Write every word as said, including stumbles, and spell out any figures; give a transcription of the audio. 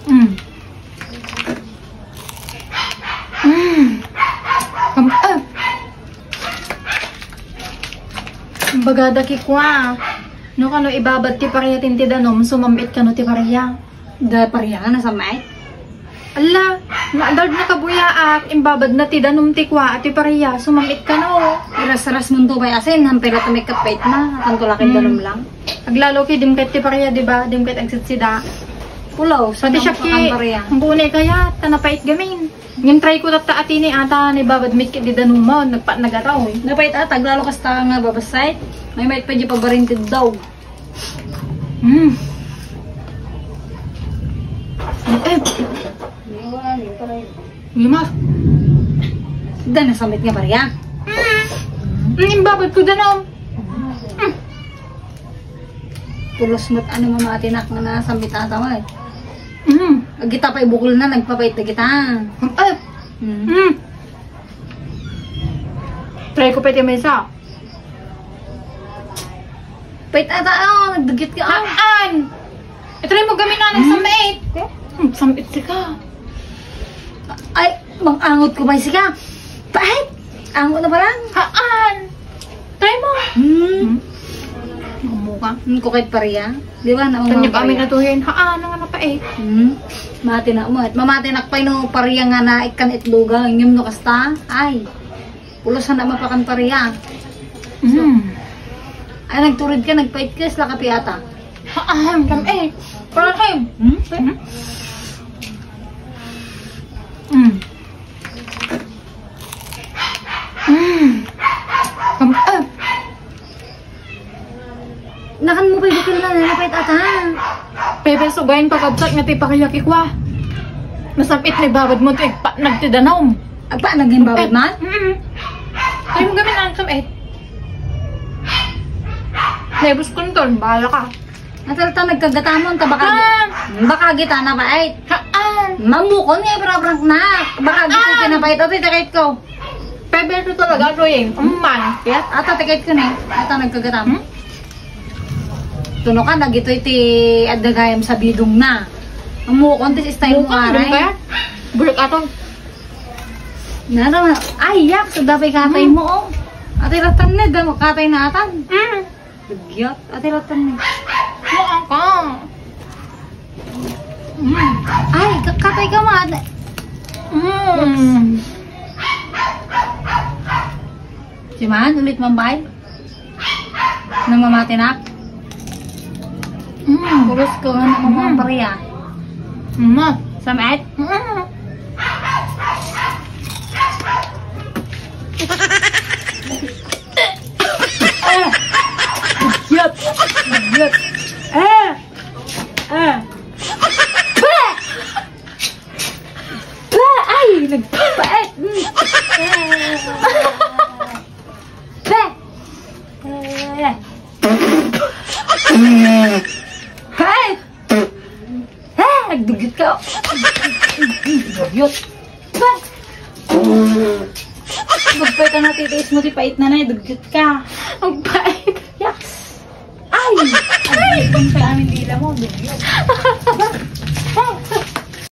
Mm. Mm. Kam-, ah. Bagada kikua. No kano ibabad ti paria ti danum, sumam-it kano ti paria. Da paria nga nasam-it? Ala, naadal na kabuyaak, imbabad na ti danum ti kua, ti paria, sumam-it kano. Iras-ras mo to bay asin, hampir at may kapait na, kanto laki danum lang. Aglalo ki, dim ket ti paria, di ba? Dim ket agsitsida. Pulaw, pati siya ki, ang kunay kaya, ta napait gamin. Ngem try ko tatta atini ata, naibabad met ket di danumon, nagpa-, nagataw, eh. Napait ata, aglalo kasta nga babasay. May mait pa di pabarin ti daw. Mm. Eh. Lima. Dahil nasamit nga paria. Mm. Mm, imbabad ko danum. Mm. Pulos met ano mamatinak nga nasamit ata mo eh. Mm. Agita pa ibukol na, nagpapait na kita. Ay. Mm. Mm. Try ko pa iti maysa. Pait ata, oh, nagdagit ka, oh. Haan! Itry mo gamin na, hmm? Samit. Hmm, samit sika. Ay, mang-angot ko may sika. Pait! Angot na ba lang? Haan! Try mo. Hmm. Hmm. Mamu ka. Hmm, kukit paria. Di ba, naunang paria? Tanyag amin na tuhin. Haan, nga napait. Hmm. Mati na mo. Mamati na pa no paria nga na ikan itloga. Ngem no kasta. Ay. Pulos na mapakan paria. Mm. Ay, nagturid ka, nagpait ka, isla ka piata. Haan, kam-, eh, parang, eh. Hmm? Hmm? Mm. Mm. Kam-, eh. Nakan mo pay bukil na, napait ata. Pepe, sugayin pagabsat nga ti paria kikua. Nasam-it ni babad mo ti agpa-, nagtidanum. Agpa-, naging babad man? Mm-mm. Ay, mo gamin ang sam-it. Nebus kunton, bahala ka. Atalta nagkagatamon, ta baka, ah, baka gita napait. Haan. Mamukon nga ibrabrak na. Baka gita napait. Ito, itakit ko. Pebero talaga, Roy. Amman. Kaya, ata, tikit ko ni. Ata, nagkagatam. Hmm? Tuno ka, nagitoy ti adda gayam sa bidong na. Amukon ti style mo, aray. Bulak aton. Nara, ay, yak, sa dapay katay mo, oh. Ate, ratan na, damo katay na atan. Hmm. Dugyot. Ate, ratan na. Mukha ka. Mm. Ay, kakatay ka man. Mm. Si man, ulit man bay? Namamatinak? Mm. Pulos ko nga namamapariya. Mm. Samet? Mm. Ah! Yep! Yep! Ah! Ah! Bah! Bah! Ay! Nagpapait! Mm. Bah! Ah! Pait! Ah, nagdugyot ka. Dugyot. Ba? Magpait na titiis mo, ti pait na na, dugyot ka. Ang pait. Yaks. Ay! Ay! Ang sa amin dila mo, dugyot.